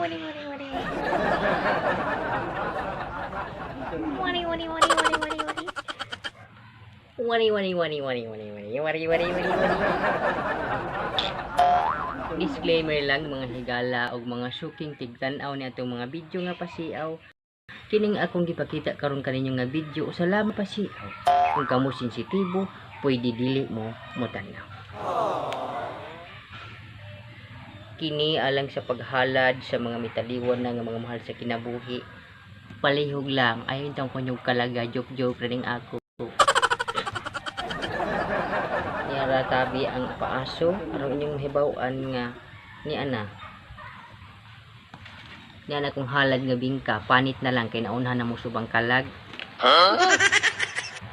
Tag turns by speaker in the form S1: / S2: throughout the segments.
S1: Wani wani wani wani wani wani wani wani wani.
S2: Wani wani wani wani wani wani wani wani wani wani. Disclaimer lang, mga higala og mga suking tigtan-aw ni atong mga video nga pasiaw. Kining akong gipakita karon kaninyo nga video, usa lamang pasiaw. Kung kamo sensitibo, pwede dili mo motan-aw. Kini alang sa paghalad sa mga mitaliwan na nga mga mahal sa kinabuhi. Palihog lang, ayon tang kunyog kalaga, joke-joke rin ako. Niyara tabi ang paaso aron inyong mahibaw-an nga ni ana. Ni ana kung halad nga bingka, panit na lang kay naunhan na mo subang kalag.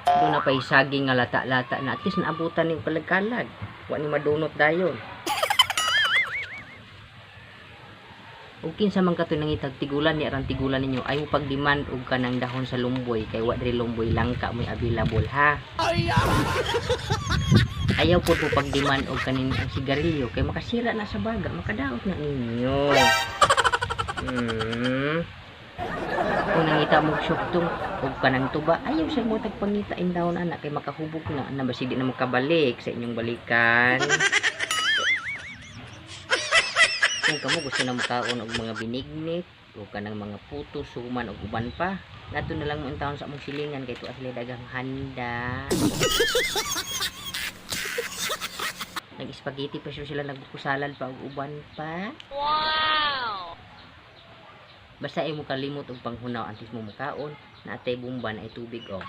S2: Doon na pa'y saging nga lata-lata na at least naabutan ni kalag-kalag. Wa ni madunot dayon. Ug kinsa man kato nangitag tigulan ni aran tigulan ninyo ay mo pag-demand og kanang dahon sa lumboy kay wa diri lumboy, langka mo'y available, ha. Ayaw po po pag-demand og kanin ang sigarilyo kay makasira na sa baga, makadaot na ninyo. Kung nangita mo syuktong og kanang tuba, ayaw sa mo tagpangita in dahon ana kay makahubog na na basig di na makabalik sa inyong balikan. Kung kamo gusto na mukaon og mga binignit o kanang mga puto, suman og uban pa, nato na lang mo taon sa among silingan kay tuwa sila daghang handa. Nag-spaghetti pa sila, nagbuko salad pa og uban pa.
S1: Wow!
S2: Basta imo kalimot og panghunaw antes mo mukaon, naatay bomba na ay tubig oh.